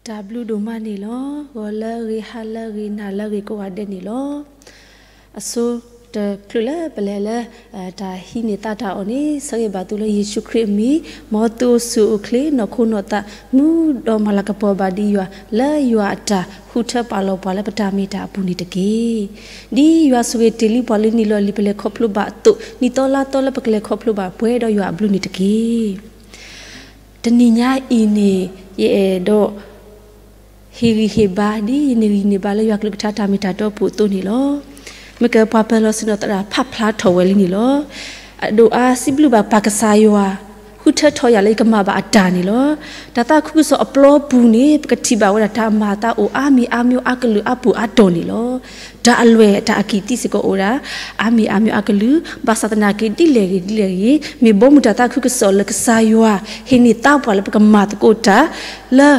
တၢ်ဘျုးဒိၣ်မးန့ၣ်လီၤ. ဂီၤလၢအဂ့ၤ, ဟါလၢအဂ့ၤ, နၤလၢအဂ့ၤကိးဂၤဒဲးန့ၣ်လီၤ. အဆိတချုးလၢပလဲၤလၢ တၢ်ဟံးန့ၢ်သးတၢ်အီၣ်န့ၣ် ဆၢဂ့ၤဘၣ်သုလၢယ့ၣ်ၡူးခရံာ်အမံၤ, မ်သုအိၣ်ဆူၣ်အိၣ်ချ့ နီၢ်ခိနီၢ်သး မူဒီးမၤလၤကပီၤဘၣ်ဒံးယွၤ လၢယွၤအတၢ်ဃုထၢပာ်လီၤပှၤလၢပတၢ်မ့ၢ်တၢ်အပူၤန့ၣ်တက့ၢ်. ဒ်ယွၤဆိၣ်ဂ့ၤတ့ၢ်လံပှၤလၢနံၣ်လီၤလံၤ ပလဲၤခီဖျိဘၣ်အသိး နံၣ်သီလါသီလၢပကလဲၤခီဖျိဘၣ် ပှဲၤဒီးယွၤအဘျုးန့ၣ်တက့ၢ်. တနံၤညါအံၤန့ၣ် ယအဲၣ်ဒိး ဟ့ၣ်ဂံၢ်ဟ့ၣ်ဘါ ဒ်ယန့ၢ်ဂံၢ်န့ၢ်ဘါလၢယွၤကလုၢ်ကထါတၢ်မ့ၢ်တၢ်တီအပူၤအသိးန့ၣ်လီၤ. မ့ၢ်ကပှၤပၢၤလီၢ်ဆ့ၣ်နီၤသရၣ်ဖးဖျါထီၣ်ဝဲလံန့ၣ်လီၤ. အဒိၣ်အါစံးဘျုးဘၣ်ပၢ်ကစၢ်ယွၤ ဃုထၢထီၣ်ယၤလၢယကမၤဘၣ်အတၢ်န့ၣ်လီၤ. တၢ်သးခုကစီၣ်အပျီပူၤန့ၣ် ပကထံၣ်ဘၣ်ဝဲဒၣ်တၢ်မၤအသးအိၣ်အါမံၤအါမျိၤအါကလုာ်အါပူၤအါတီၢ်န့ၣ်လီၤ. တၢ်အလွဲၢ်တၢ်အကံၣ်သံစ့ၢ်ကီးအိၣ်ဝဲဒၣ် အါမံၤအါမျိၤအါကလုာ် ဘၣ်ဆၣ်သနာ်က့ဒ်လဲၣ်ဂ့ၤဒ်လဲၣ်ဂ့ၤ မ့ၢ်ဘီမုၢ်တၢ်သးခုကစီၣ်လၢကစၢ်ယွၤ ဟ့ၣ်န့ၢ်သါပှၤလၢပကမၤသကိးတၢ် လၢ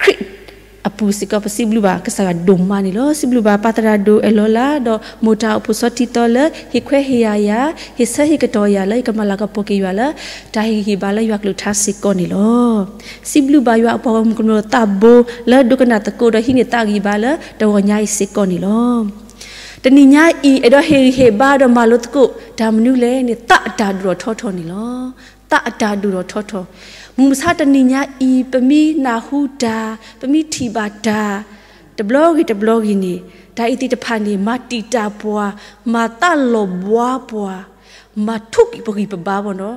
ခရံာ်အပူၤစ့ၢ်ကီး ပစံးဘျုးဘၣ်ကစၢ်ယွၤဒိၣ်မးန့ၣ်လီၤ. စံးဘျုးဘၣ်ပၢ်သရၣ်ဒိၣ်အဲၣ်လီၤလး ဒီးမိၢ်တၢ်အိၣ်ဖှိၣ်စီၤထံသီလၢ ဟ့ၣ်ခွဲးဟ့ၣ်ယာ်ယၤ ဟ့ၣ်ဆၢဟ့ၣ်ကတီၢ်ယၤလၢ ယကမၤလၤကပီၤက့ၤယွၤလၢ တၢ်ဟ့ၣ်ဂံၢ်ဟ့ၣ်ဘါလၢယွၤကလုၢ်ကထါစ့ၢ်ကီးန့ၣ်လီၤ. စံးဘျုးဘၣ်ယွၤအပှၤဂီၢ်မုၢ်ကမျၢၢ်သးဘိ လၢဒိကနၣ်သကိးဒီးဟံးန့ၢ်သးဂံၢ်ဘါလၢတဂီၤညါအံၤစ့ၢ်ကီးန့ၣ်လီၤ. တနံၤညါအံၤ အဲၣ်ဒိးဟ့ၣ်ဂံၢ်ဟ့ၣ်ဘါဒီးမၤလိသကိး တၢ်မနုၤလဲၣ်န့ၣ် သးအတၢ်ဒိၣ်ထီၣ်ထီထီၣ်န့ၣ်လီၤ. သးအတၢ်ဒိၣ်ထီၣ်ထီထီၣ်. မုၢ်မဆါတနံၤညါအံၤ ပမ့ၢ်နၢ်ဟူတၢ်, ပမ့ၢ်ထံၣ်ဘၣ်တၢ် တဘျီဂ့ၤတဘျီဂ့ၤန့ၣ် တၢ်အံၤသ့ၣ်တဖၣ်န့ၣ် မၤတံာ်တာ်ပှၤ, မၤသးလီၤဘှါပှၤ, မၤထူၣ်က့ၤပဂံၢ်ပဘါဘၣ်နီၤ,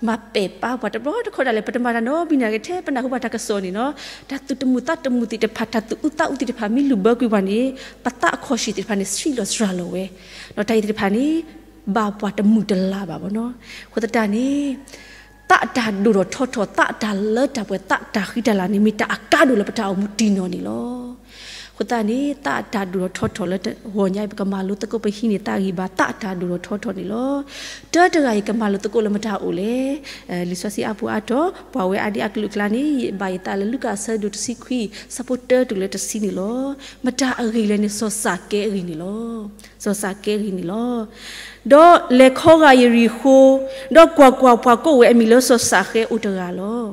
မၤပဲာ်ပၢ်ပှၤ တဘျီတခီဒၣ်လဲာ် ပတမၤတၢ်နီတမံၤနာ်က့ ထဲပနၢ်ဟူဘၣ်တၢ်ကစီၣ်န့ၣ်နီၤ, တၢ်သူၣ်တမုာ်သးတမုာ်သ့ၣ်တဖၣ် တၢ်သူၣ်အုးသးအုးသ့ၣ်တဖၣ် မ့ၢ်လုၢ်ဘၢကွံာ်ပှၤန့ၣ် ပသးအခီၣ်ဆံၣ်သ့ၣ်တဖၣ်န့ၣ် ဆံးလီၤစှၤလီၤဝဲ, ဒီးတၢ်အံၤသ့ၣ်တဖၣ်န့ၣ် ဘၣ်ပှၤတမုာ်တလၤဘၣ်ဘၣ်နီၤ. အဃိသတးန့ၣ် သးအတၢ်ဒိၣ်ထီၣ်ထီထီၣ် သးအတၢ်လၢတၢ်ပှဲၤ သးအတၢ်ဃံတၢ်လၤန့ၣ် မ့ၢ်တၢ်အကါဒိၣ်လၢပတၢ်အိၣ်မူတံၢ်နီၢ်န့ၣ်လီၤ. အဃိသတးန့ၣ် သးအတၢ်ဒိၣ်ထီၣ်ထီထီၣ်လၢတဂီၤညါအံၤ ပကမၤလိသကိး ပဟံးန့ၢ်သးဂံၢ်ဘါ သးအတၢ်ဒိၣ်ထီၣ်ထီထီၣ်န့ၣ်လီၤ. တၢတဂၤအံၤ ကမၤလိသကိးလၢမတၤအိၣ်လဲၣ်. လံာ်စီဆှံအါပူၤအါတီၤ ပှၤဝဲအါဒံအါကလုာ်အကျါန့ၣ် ယဘၣ်ယသးလၢလူၤကၣ်အဆၢဒိၣ်တဆံခွံ ဆၢဖိတၢတုၤလၢတဆံန့ၣ်လီၤ. မတၤအဂ့ၢ်လဲၣ်န့ၣ် စီၤစးကဲအဂ့ၢ်န့ၣ်လီၤ. စီၤစးကဲအဂ့ၢ်န့ၣ်လီၤ. ဒီးလဲၤခီဂာ်ယရံၤဃိ, ဒီးကွၢ်ကွၢ်, ပှၤကိးဝဲအမံၤလၢစီၤစးကဲအိၣ်တဂၤလီၤ.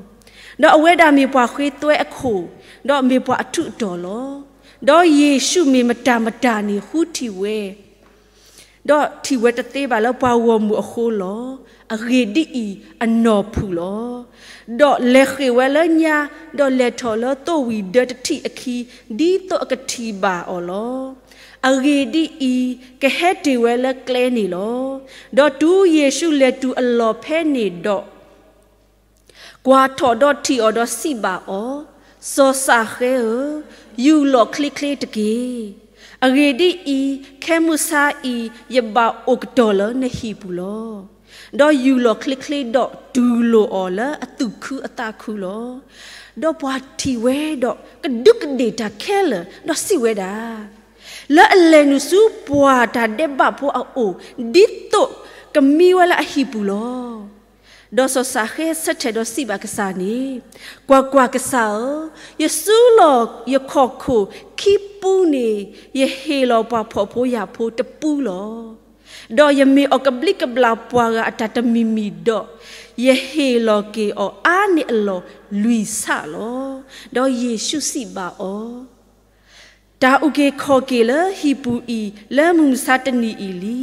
ဒီးအဝဲဒၣ်မ့ၢ်ပှၤဃ့သွဲအခိၣ်, ဒီးမ့ၢ်ပှၤအထူးအတီၤလီၤ. ဒီးယ့ၣ်ၡူးမ့ၢ်မတၤမတၤန့ၣ် ဃုထံၣ်ဝဲ, ဒီးထံၣ်ဝဲတသ့ဘၣ်လၢပှၤဂီၢ်မုၢ်အဃိလီၤ. အဂ့ၢ်ဒ်အံၤ, အနီၢ်ဖုၣ်လီၤ. ဒီးလဲၤဃ့ၢ်ဝဲလၢညါ, ဒီးလဲၤထီၣ်လၢသိဝံၤဒၢတထံၣ်အခံ, ဒ်သိးအကထံၣ်ဘၣ်အီၤလီၤ. အဂ့ၢ်ဒ်အံၤ, ကဟဲတ့ၢ်ဝဲလၢကျဲန့ၣ်လီၤ. ဒီးတုၤယ့ၣ်ၡူးလဲၤတုၤအလီၢ်ဖဲန့ၣ်ဒီး ကွၢ်ထီၣ်ဒီးထံၣ်အီၤဒီးစံးဘၣ်အီၤ, စီၤစးဃဲဧၢ, ယူၢ်လီၤချ့ချ့တက့ၢ်. အဂ့ၢ်ဒ်အံၤ, ခဲမုၢ်ဆါအံၤ ယဘၣ်အိၣ်ကတီၢ်လၢနဟံၣ်ပူၤလီၤ. ဒီးယူၢ်လီၤချ့ချ့ဒီးတူၢ်လိာ်အီၤလၢအသူၣ်ခုအသးခုလီၤ. ဒီးပှၤထံၣ်ဝဲဒီးကဒူးကဒ့ၣ်တၢ်ခဲလၢာ်, ဒီးစံးဝဲဒၣ်, လၢအလဲၤနုာ်ဆူပှၤတၢ်ဒဲးဘးဖိအအိၣ်, ဒ်သိးကမံဝဲလၢအဟံၣ်ပူၤလီၤ. ဒီးစီၤစးဃဲဆၢထၢၣ်ဒီးစံးဘၣ်ကစၢ်န့ၣ်, ကွၢ်ကွၢ်, ကစၢ်ဧၢ, ယစုလီၢ်ယခီၣ်ခိၣ်ခံပူန့ၣ်, ယဟ့ၣ်လီၤပှၤဖှီၣ်ဖိယာ်ဖိတပူလီၤ. ဒီးယမ့ၢ်အီၣ်ကဘျံးကဘျၣ်ပှၤဂၤအတၢ်တမံၤမံၤဒီး, ယဟ့ၣ်လီၤက့ၤအီၤအါန့ၢ်အလီၢ်လွံၢ်ဆၣ်လီၤ. ဒီးယ့ၣ်ၡူးစံးဘၣ်အီၤ, တၢ်အုၣ်က့ၤခီၣ်က့ၤလၢဟံၣ်ပူၤအံၤ လၢမုၢ်မဆါတနံၤအံၤလံ.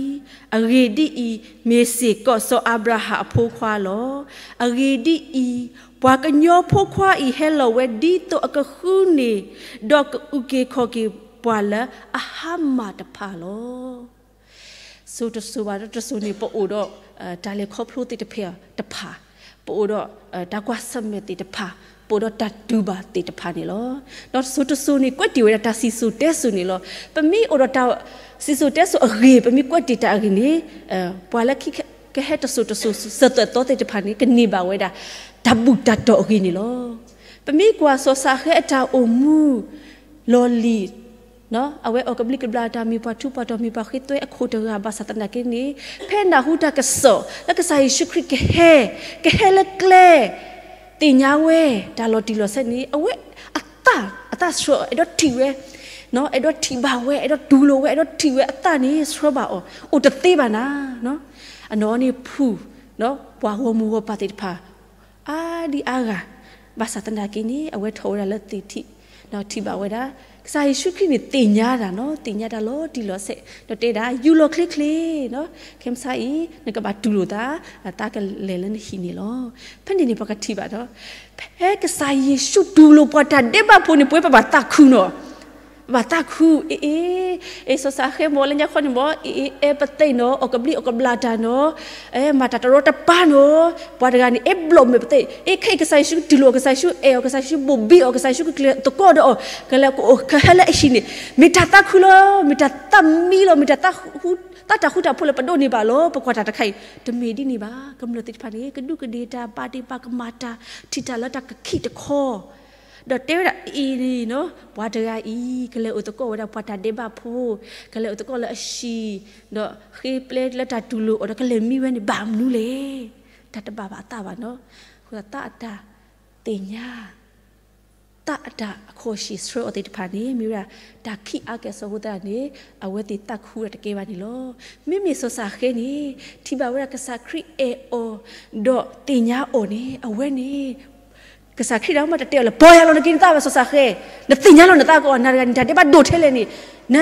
အဂ့ၢ်ဒ်အံၤ, မ့ၢ်စ့ၢ်ကီးစီၤအၤဘြၤဟၣ်အဖိခွါလီၤ. အဂ့ၢ်ဒ်အံၤ, ပှၤကညီဖိခွါအံၤဟဲလီၤဝဲဒ်သိးအကဃုန့ၢ်, ဒီးကအုၣ်က့ၤခီၣ်က့ၤပှၤလၢအဟါမၢ်တဖၣ်လီၤ. စိၤတစိၤဘၣ်ဒီးတစိၤန့ၣ် ပအိၣ်ဒီး တၢ်လဲၤခီဖျိသ့ၣ်တဖၣ်တဖၣ်, ပအိၣ်ဒီးတၢ်ကွၢ်ဆၢၣ်မဲာ်သ့ၣ်တဖၣ်, ပအိၣ်ဒီးတၢ်တူၢ်ဘၣ်သ့ၣ်တဖၣ်န့ၣ်လီၤ. ဒီးစိၤတစိၤန့ၣ် ကွဲးတ့ၢ်ဝဲဒၣ်တၢ်စံၣ်စိၤတဲစိၤန့ၣ်လီၤ. ပမ့ၢ်အိၣ်ဒီးတၢ်စံၣ်စိၤတဲစိၤအဂ့ၢ်, ပမ့ၢ်ကွဲးတ့ၢ်တၢ်အဂ့ၢ်န့ၣ်, ပှၤလၢခံကဟဲတစိၤတစိၤ စၢၤသွဲၣ်သီသ့ၣ်တဖၣ်န့ၣ် ကန့ၢ်ဘၣ်ဝဲဒၣ် တၢ်ဘူၣ်တၢ်တီၢ်အဂ့ၢ်န့ၣ်လီၤ. ပမ့ၢ်ကွၢ်စီၤစးဃဲအတၢ်အိၣ်မူလီၢ်လံၤ အဝဲအီၣ်ကဘျံးကဘျၣ်တၢ် မ့ၢ်ပှၤထူးပှၤတီၤ မ့ၢ်ပှၤဃ့သွဲအခိၣ်တဂၤဘၣ်ဆၣ်သနာ်က့န့ၣ်, ဖဲနၢ်ဟူတၢ်ကစီၣ်လၢကစၢ်ယ့ၣ်ၡူးခရံာ်ကဟဲ, ကဟဲလၢကျဲ, သ့ၣ်ညါဝဲတၢ်လီၤတံၢ်လီၤဆဲးန့ၣ် အဝဲအသး, အသးဆှၢအီၤ အဲၣ်ဒိးထံၣ်ဝဲ, အဲၣ်ဒိးထံၣ်ဘၣ်ဝဲ, အဲၣ်ဒိးတူၢ်လိာ်ဝဲ, အဲၣ်ဒိးထံၣ်ဝဲအသးန့ၣ် ဆှၢဘၣ်အီၤ, အိၣ်တသ့ဘၣ်နၤ. အနီၢ်န့ၣ်ဖုၣ်, ပှၤဂီၢ်မုၢ်ဂီၢ်ပၢ်သ့ၣ်တဖၣ် အါဒံအါဂၤ, ဘၣ်ဆၣ်သနာ်က့န့ၣ် အဝဲထီၣ်ဝဲဒၣ်လၢသ့ၣ်ထံး ဒီးထံၣ်ဘၣ်ဝဲဒၣ် ကစၢ်ယ့ၣ်ၡူးခရံာ်န့ၣ်သ့ၣ်ညါတၢ်နီၤ, သ့ၣ်ညါတၢ်လီၤတံၢ်လီၤဆဲး, ဒီးတဲဒၣ် ယူၢ်လီၤချ့ချ့နီၤ, ခဲမုၢ်ဆါအံၤ နကဘၣ်တူၢ်လိာ်သး တၢ်ကလဲၤလၢနဟံၣ်န့ၣ်လီၤ. ဖဲန့ၣ်န့ၣ် ပကထံၣ်ဘၣ်ဒီး ဖဲကစၢ်ယ့ၣ်ၡူးတူၢ်လိာ်ပှၤတၢ်ဒဲးဘးဖိန့ၣ် ပဝဲပဘၣ်သးခုနီၤ, ပဘၣ်သးခု, အ့ အ့ အ့ စီၤစးဃဲမ့ၢ်လၢညါခီန့ၣ်မ့ၢ် အ့ အ့ အဲၣ်ပသ့ၣ်နီၤ, အီၣ်ကဘျံးအီၣ်ကဘျၣ်တၢ်နီၤ, အဲ မၤတၢ်တရီတပါနီၤ, ပှၤတဂၤန့ၣ် အဲၣ်ဘျီၣ်မဲာ်ပသ့ၣ်, အ့ ခဲအံၤကစၢ်ယ့ၣ်ၡူးတူၢ်လိာ်အီၤ, ကစၢ်ယ့ၣ်ၡူးအဲၣ်အီၤ, ကစၢ်ယ့ၣ်ၡူးဘိၣ်ဘံအီၤ, ကစၢ်ယ့ၣ်ၡူးကကျဲၤသကိးဒီးအီၤ, ကလဲၤကဟဲလၢအဟံၣ်န့ၣ် မ့ၢ်တၢ်သးခုလီၤ, မ့ၢ်တၢ်သးမံလီၤ, မ့ၢ်တၢ်သးတၢ်ဃူတၢ်ဖိးလၢပဒိးန့ၢ်ဘၣ်လီၤ. ပကွၢ်တၢ်တခါအံၤ တမ့ၢ်ဒ်န့ၣ်ဘၣ်. ကမျၢၢ်သ့ၣ်တဖၣ်န့ၣ် ကဒူးကဒ့ၣ်တၢ်, ပာ်ဒ့ၣ်ပာ်ကမၣ်တၢ်, ထံၣ်တၢ်လၢတၢ်ကခံးတခီ ဒီးတဲဝဲဒၣ်အံၤန့ၣ်နီၤ, ပှၤတဂၤအံၤ ကလဲၤအိၣ်သကိးဝဲဒၣ်ပှၤတၢ်ဒဲးဘးဖိ, ကလဲၤအိၣ်သကိးလၢအဟံၣ်, ဒီးဃ့ပျဲလၢတၢ်တူၢ်လိာ်အီၤဒီး ကလဲၤမံဝဲန့ၣ် ဘၣ်မနုၤလဲၣ်. တၢ်တဘၣ်ဘၣ်အသးဘၣ်နီၤ. အဃိသတး သးအတၢ်သ့ၣ်ညါ, သးအတၢ်အခီၣ်ဟ့ၣ်ဆှၢအီၤသ့ၣ်တဖၣ်န့ၣ် မ့ၢ်ဝဲဒၣ်တၢ်ခံးအါကဲၣ်ဆိးအဃိသတးန့ၣ် အဝဲသ့ၣ်သးခုဝဲဒၣ်တကဲဘၣ်န့ၣ်လီၤ. မ့မ့ၢ်စီၤစးဃဲန့ၣ် ထံၣ်ဘၣ်ဝဲဒၣ်ကစၢ်ခရံာ်အဲၣ်အီၤ ဒီးသ့ၣ်ညါအီၤန့ၣ် အဝဲန့ၣ် ကစၢ်ခရံာ်ဒၣ်မ့ၢ်တတဲအီၤလၢ ပီၢ်ယၤလီၤနက့ၤနသးဘၣ် စီၤစးဃဲ, နသ့ၣ်ညါလီၤနသးကီး, နၤတဂၤန့ၣ် တၢ်ဒဲးဘးဒိၣ်ထဲလဲၣ်န့ၣ်, န,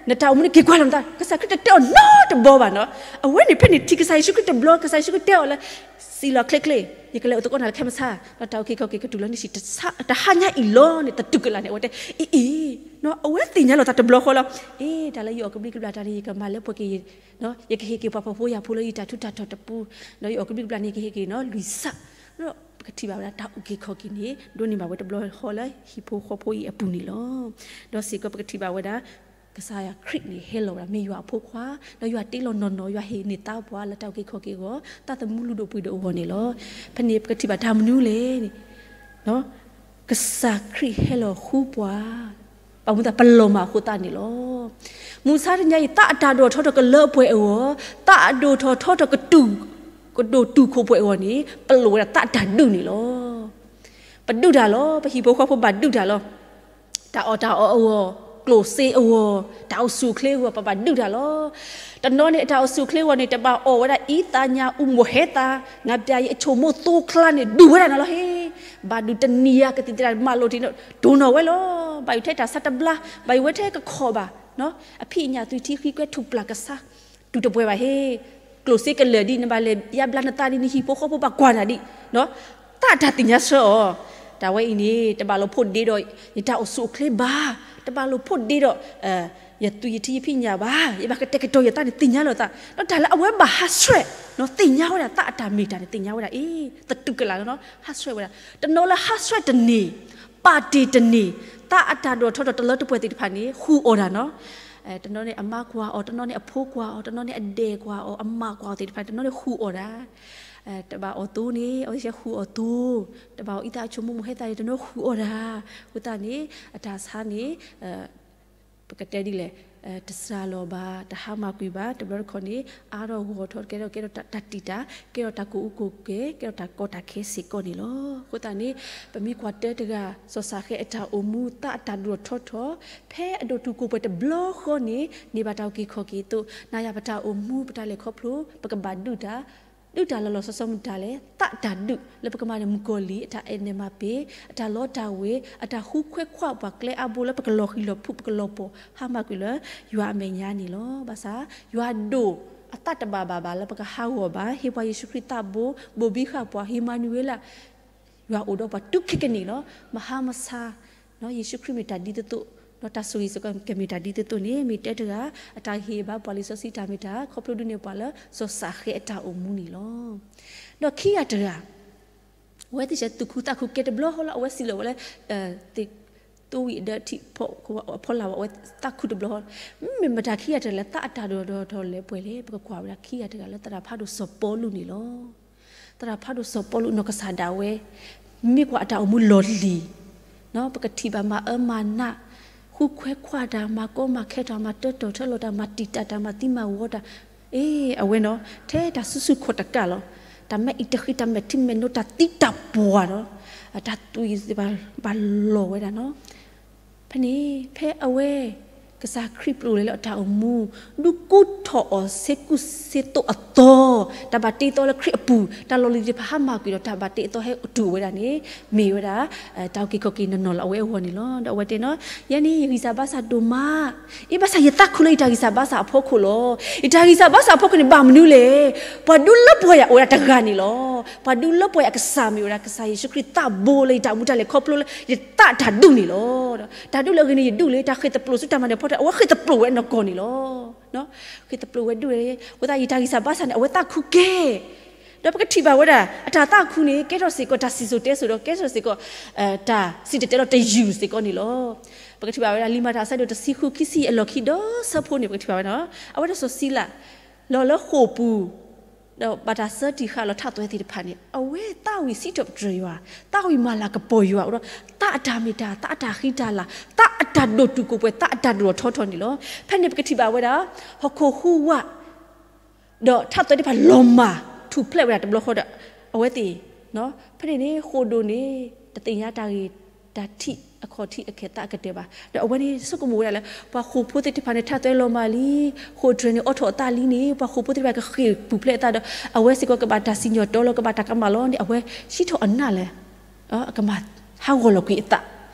နတၢ်အိၣ်မူန့ၣ်က့ၤကွၢ်လီၤနသး, ကစၢ်ခရံာ်တတဲအီၤနီတဘျီဘၣ်နီၤ. အဝဲန့ၣ်ဖဲန့ၣ်ထံၣ်ကစၢ်ယ့ၣ်ၡူးခရံာ်တဘျီ, ကစၢ်ယ့ၣ်ၡူးခရံာ်တဲအီၤလၢ စံၣ်လီၤချ့ချ့, ယကလဲၤအိၣ်သကိးနၤလၢခဲမုၢ်ဆါ, ဒီးတၢ်အုၣ်က့ၤခီၣ်က့ၤကတုၤလၢနဟံၣ် တဟါညါအံၤလီၤန့ၣ် တတုၤကလာ်န့ၣ် အဝဲတဲ အ့ အ့ အဝဲသ့ၣ်ညါလီၤသးတဘျီဃီလီၤ. အ့ တၢ်လၢယအီၣ်ကဘျံးကဘျၣ်တၢ်န့ၣ် ယကမၤလၢပှဲၤက့ၤ ယကဟ့ၣ်က့ၤပှၤဖှီၣ်ဖိယာ်ဖိလၢယတၢ်ထူးတၢ်တီၤတပူၤ, ဒီးယအီၣ်ကဘျံးကဘျၣ်န့ၣ် ယကဟ့ၣ်က့ၤနီၤ လွံၢ်ဆၣ်, ဒီးပကထံၣ်ဘၣ်ဝဲဒၣ်တၢ်အုၣ်က့ၤခီၣ်က့ၤန့ၣ် ဒိးန့ၢ်ဘၣ်ဝဲတဘျီဃီလၢဟံၣ်ဖိဃီဖိအံၤအပူၤန့ၣ်လီၤ. ဒီးစ့ၢ်ကီးပကထံၣ်ဘၣ်ဝဲဒၣ် ကစၢ်ယွၤခရံာ်န့ၣ် ဟဲလီၤဝဲဒၣ် မ့ၢ်ယွၤအဖိခွါ, ဒီးယွၤတ့လီၤနီၢ်နီၢ်, ယွၤဟ့ၣ်န့ၢ်သါပှၤလၢတၢ်အုၣ်က့ၤခီၣ်က့ၤအဂီၢ်, သးသမူလုၢ်ဒိၣ်ပှ့ၤဒိၣ်အဂီၢ်န့ၣ်လီၤ. ဖဲန့ၣ်ပကထံၣ်ဘၣ်တၢ်မနုၤလဲၣ်န့ၣ် ကစၢ်ခရံာ်ဟဲလီၤဃုပှၤ, ဘၣ်မနုၤသး ပလီၤမၢ်အဃိသတးန့ၣ်လီၤ. မုၢ်ဆါတနံၤအံၤ သးအတၢ်ဒိၣ်ထီၣ်ထီထီၣ်ကလၢပှဲၤအဂီၢ်, သးအဒိၣ်ထီၣ်ထီထီၣ်ကတူၢ်, ကဒိၣ်တုာ်ခိၣ်ပှဲၤအဂီၢ်န့ၣ် ပလိၣ်ဝဲဒၣ်သးအတၢ်ဒုးန့ၣ်လီၤ. ပဒုးတၢ်လီၤ. ပဟံၣ်ဖိဃီဖိဘၣ်ဒုးတၢ်လီၤ. တၢ်အီၣ်တၢ်အီအဂီၢ်, ကျိၣ်စ့အဂီၢ်, တၢ်အိၣ်ဆူၣ်အိၣ်ချ့အဂီၢ် ပဘၣ်ဒုးတၢ်လီၤ. တနီၤန့ၣ် အတၢ်အိၣ်ဆူၣ်အိၣ်ချ့အဂီၢ်န့ၣ် တဘၣ်အီၣ်ဝဲဒၣ်အံသးညါ အူမိၢ်ဟဲသး, နပြးယအဆိမိၣ်သိချါန့ၣ် ဒုးဝဲဒၣ်နၤလီၤဟ့. ဘၣ်ဒုးတနံၤယၤကသံၣ်သရၣ်မၤလိာ်တံၢ်န့ၣ် တိၢ်နီၣ်ဝဲလီၤ. ဘၣ်ယိၣ်ထဲတၢ်ဆါတဘျါ, ဘၣ်ယိၣ်ဝဲထဲကခီၣ်ဘၣ်, အဖံးအညၣ်သွံၣ်ထံဃံကွဲထူၣ်ပျၢ်ကဆါ တူၢ်တပှဲၤဘၣ်ဟ့. ကျိၣ်စ့ကလၢာ်ဒံး နဘၣ်လဲၤယါဘျါနသးဒံး နဟံၣ်ဖိဃီဖိဘၣ်ကွၢ်နၤဒံး, သးအတၢ်သ့ၣ်ညါဆၢအီၤ, တၢ်ဝဲအံၤန့ၣ် တဘၣ်လိာ်ဖိးဒ့ဒီး ယတၢ်အိၣ်ဆူၣ်အိၣ်ချ့ဘၣ်, တဘၣ်လိာ်ဖိးဒ့ဒီး ယသွံၣ်ယထံယဖံးညၣ်ဘၣ်, ယဘၣ်ကတဲာ်ကတီၤယသးန့ၣ် သ့ၣ်ညါလီၤသး, ဒီးတၢ်လၢအဝဲဘၣ်ဟးဆှဲး, သ့ၣ်ညါဝဲဒၣ် သးအတၢ်မ့ၢ်တၢ်န့ၣ် သ့ၣ်ညါဝဲဒၣ်အံၤ သတူၢ်ကလာ်လီၤနီၤ, ဟးဆှဲးဝဲဒၣ်, တနီၤလၢဟးဆှဲးတန့ၢ်, ပာ်တ့ၢ်တန့ၢ်, သးအတၢ်ဒိၣ်ထီၣ်ထီထီၣ်တလၢတပှဲၤသ့ၣ်တဖၣ်န့ၣ် ဃုာ်အီၣ်တၢ်နီၤ. တနီၤန့ၣ်အမါကွၢ်အီၤ, တနီၤန့ၣ်အဖိကွၢ်အီၤ, တနီၤန့ၣ်အဒဲၣ်ကွၢ်အီၤ, အမါကွၢ်အီၤသ့ၣ်တဖၣ်န့ၣ် တနီၤန့ၣ်ဃုာ်အီၣ်တၢ်, တဘၣ်အီၣ်သိန့ၣ် အဝဲသ့ၣ်ဃုာ်အီၣ်သိ, တဘၣ်အီၣ်အံသးအဆိမိၣ်မိၢ်ဟဲသးန့ၣ် တနီၤဃုာ်အီၣ်တၢ်, အဃိသတးန့ၣ် အတၢ်ဆါန့ၣ် ပကတဲဒ်လဲၣ်, တစှၤလီၤဘၣ်, တဟါမၢ်ကွံာ်ဘၣ်, တဘျီတခီၣ်န့ၣ် အါထီၣ်ဂီၢ်ထီၣ် ကဲထီၣ်ကဲထီၣ်တၢ်တံာ်တာ်, ကဲထီၣ်တၢ်ကအိၣ်ကအိၣ်ကဲ, ကဲထီၣ်တၢ်ကီတၢ်ခဲစ့ၢ်ကီးန့ၣ်လီၤ. အဃိသတးန့ၣ် ပမ့ၢ်ကွၢ်တၢတဂၤ စီၤစးဃဲအတၢ်အိၣ်မူ သးအတၢ်ဒိၣ်ထီၣ်ထီထီၣ်, ဖဲအဒိၣ်တုာ်ခိၣ်ပှဲၤတဘျီဃီန့ၣ် န့ၢ်ဘၣ်တၢ်အုၣ်က့ၤခီၣ်က့ၤအသိး, နၤယၤပတၢ်အိၣ်မူ ပတၢ်လဲၤခီဖျိ ပကဘၣ်ဒုးတၢ်, ဒုးတၢ်လီၤလီၤဆီဆီမတၤလဲၣ်, သးတၢ်ဒုးလၢပကမၤန့ၣ် မုၣ်ကီၤလံၢ် အတၢ်အဲၣ်နဲၣ်မၤပ့ၤ, အတၢ်လီတၢ်ဝ့ၤ, အတၢ်ဃုခွဲးခွးပှၤကျဲအါဘိလၢပကလီၤဃံၤလီၤဖုး ပကလီၤပှီၢ် ဟါမၢ်ကွံာ်လၢယွၤအမဲာ်ညါန့ၣ်လီၤ. ဘၣ်ဆၣ် ယွၤဒိၣ်အသးတဘၣ်ဘၣ်ဘၣ်လၢပကဟးဂီၤဘၣ်, ဟ့ၣ်ပှၤယ့ၣ်ၡူးခရံာ်သးဘိ, ဘိၣ်ဘံဃာ်ပှၤ အၤမနူၤအ့လး, ယွၤအိၣ်ဒီးပှၤတုၤခဲကနံၣ်လီၤ. မဟါမဆါ ယ့ၣ်ၡူးခရံာ်မ့ၢ်တၢ်ဒ်သိးသိး, ဒီးတၢ်ဆိၣ်ဂ့ၤစ့ၢ်ကီးကမ့ၢ်တၢ်ဒ်သိးသိးန့ၣ် မ့ၢ်တၢတဂၤ အတၢ်ဟ့ၣ်ဘါပှၤလံာ်စီဆှံတၢ်မ့ၢ်တၢ် ခီဖျိဒုးန့ၢ်ပှၤလၢစီၤစးဃဲအတၢ်အိၣ်မူန့ၣ်လီၤ. ဒီးခံဂၤတဂၤ အဝဲသ့ၣ်စဲးသူၣ်ခုသးခုကဲတဘျီဃီလီၤ. အဝဲစံးလီၤဝဲလၢ သ့ၣ်သိဝံၤအဒၢးထံးဖီလာ်ဝဲ အဝဲသးခုတဘျီဃီ, မ့မ့ၢ်မတၤခံဂၤတဂၤလၢသးအတၢ်ဒိၣ်ထီၣ်ထီထီၣ်လဲၣ်ပှဲၤလဲၣ်, ပကကွၢ်ဝဲဒၣ်ခံဂၤတဂၤလၢသရၣ်ဖးဒိၣ်စီၤပီလူးန့ၣ်လီၤ. သရၣ်ဖးဒိၣ်စီၤပီလူးနီၢ်ကစၢ်ဒၣ်ဝဲ မ့ၢ်ကွၢ်အတၢ်အိၣ်မူလီၢ်လံၤ ပကထံၣ်ဘၣ်မၤအၢမၤနး, ဃုခွဲးခွးတၢ်, မၤကီမၤခဲတၢ်, မၤတၢထီၣ်ထၢလီၤတၢ်, မၤတံာ်တာ်တၢ်, မၤသံမၤဝီတၢ်, အ့ အဝဲနီၤ ထဲတၢ်စုဆူၣ်ခီၣ်တကးလီၤ. တၢ်မဲအံၤတဃံး တၢ်မဲာ်ထံမဲာ်နိ တၢ်သံတၢ်ပှၢ်ဒီး တၢ်သွံၣ်သ့ၣ်တဖၣ်ဘၣ်လီၤဝဲဒၣ်နီၤ. ဖဲန့ၣ် ဖဲအဝဲ ကစၢ်ခရံာ်ပျိာ်လဲၤလၢအတၢ်အိၣ်မူ ဒုးကူထီၣ်အီၤဆ့ကူဆ့သိးအသီ တၢ်ဘၣ်တ့အသီလၢခရံာ်အပူၤ, တၢ်လီၢ်လံၤသ့ၣ်တဖၣ်ဟးမၤကွံာ်ဒီး တၢ်ဘၣ်တ့အသီဟဲတူၢ်ဝဲဒၣ်န့ၣ် မ့ၢ်ဝဲဒၣ် တၢ်အုၣ်က့ၤခီၣ်က့ၤနီၢ်နီၢ်လၢအဝဲအဂီၢ်န့ၣ်လီၤ. ဒီးအဝဲတဲနီၤ, ယဲန့ၣ် ယဂံၢ်စၢ်ဘါစၢ်ဒိၣ်မး, အ့ ဘၣ်ဆၣ်ယသးခုလၢယတၢ်ဂံၢ်စၢ်ဘါစၢ်အဖီခိၣ်လီၤ. ယတၢ်ဂံၢ်စၢ်ဘါစၢ်အဖီခိၣ်န့ၣ် ဘၣ်မနုၤလဲၣ်. ပှၤဒုးလၢပှဲၤယၤအိၣ်ဝဲဒၣ်တဂၤန့ၣ်လီၤ. ပှၤဒုးလၢပှဲၤယၤအကစၢ်မ့ၢ်ဝဲဒၣ် ကစၢ်ယ့ၣ်ၡူးခရံာ်သးဘိလၢယတၢ်မူတၢ်လဲၤခီဖျိလၢ ယသးတၢ်ဒူၣ်န့ၣ်လီၤ. တၢ်ဒူၣ်လၢအဂ့ၤန့ၣ် ယဒူၣ်လၢ တၢ်ဃ့ၢ်သပျိာ်ဆူတၢ်မၤနၢၤဖီတၢၣ် အဝဲဃ့ၢ်သပျိာ်ဝဲနီၢ်ကီၢ်န့ၣ်လီၤ. ဃ့ၢ်သပျိာ်ဝဲဒူၣ်ဝဲ, အဃိသတး ယတၢ်ဂံၢ်စၢ်ဘါစၢ်န့ၣ် အဝဲသးခုကဲ ဒီးပကထံၣ်ဘၣ်ဝဲဒၣ် အတၢ်သးခုန့ၣ် ကဲထီၣ်စ့ၢ်ကီးတၢ်စံၣ်စိၤတဲစိၤဒီး ကဲထီၣ်စ့ၢ်ကီး တၢ်စံၣ်တဲၤတဲလီၤတယုၢ်စ့ၢ်ကီးန့ၣ်လီၤ. ပကထံၣ်ဘၣ်ဝဲဒၣ် လံာ်မၤတၢ်အဆၢဒိၣ်တဆံဃု ခံဆံယဲၢ်အလီၢ်ခံဒီးဆၢဖိန့ၣ် ပကထံၣ်ဘၣ်ဝဲဒၣ် အဝဲဒၣ်စီၤစံလး လီၤလၢဃိာ်ပူၤ ဒီးဘၣ်တၢ်စၢတံၢ်ဃာ်လီၤထးသွဲသ့ၣ်တဖၣ်န့ၣ် အဝဲသးဝံၣ်စံးထီၣ်ပတြၢၤယွၤ, သးဝံၣ်မၤလၤကပီၤယွၤအိၣ်ဒီး သးအတၢ်မ့ၢ်တၢ်, သးအတၢ်ဃံတၢ်လၤ, သးအတၢ်ဒိၣ်တုာ်ခိၣ်ပှဲၤ, သးအတၢ်ဒိၣ်ထီၣ်ထီထီၣ်န့ၣ်လီၤ. ဖဲန့ၣ်ပကထံၣ်ဘၣ်ဝဲဒၣ် ဟီၣ်ခိၣ်ဟူးဝး ဒီးထးသွဲသ့ၣ်တဖၣ်လီၤမၢ်ထူၣ်ဖျဲးဝဲဒၣ်တဘျီဃီဒီး အဝဲသ့ၣ် ဖဲန့ၣ်န့ၣ် ဃိာ်ဒိၣ်န့ၣ် တသ့ၣ်ညါတၢ်ဂ့ၢ်တၢ်ထံးအခီၣ်ထံးအခါသးအကတၢၢ်ဘၣ်. ဒီးအဝဲန့ၣ်ဆိကမိၣ်ဝဲဒၣ်လၢ ပှၤဃိာ်ဖိသ့ၣ်တဖၣ်န့ၣ် ထးသွဲလီၤမၢ်လံ, ဃိာ်တြဲၤန့ၣ်အိးထီၣ်အသးလံန့ၣ် ပှၤဃိာ်ဖိသ့ၣ်တဖၣ်ကဃ့ၢ်ပူၤဖျဲးအသးဒီး အဝဲစ့ၢ်ကီးကဘၣ်တၢ်စံၣ်ညီၣ်တီလီၤ ကဘၣ်တၢ်ကမၣ်လီၤန့ၣ် အဝဲစံးထီၣ်အနၢ်လၢ အကမၤဟးဂီၤလီၤကွံာ်အသး.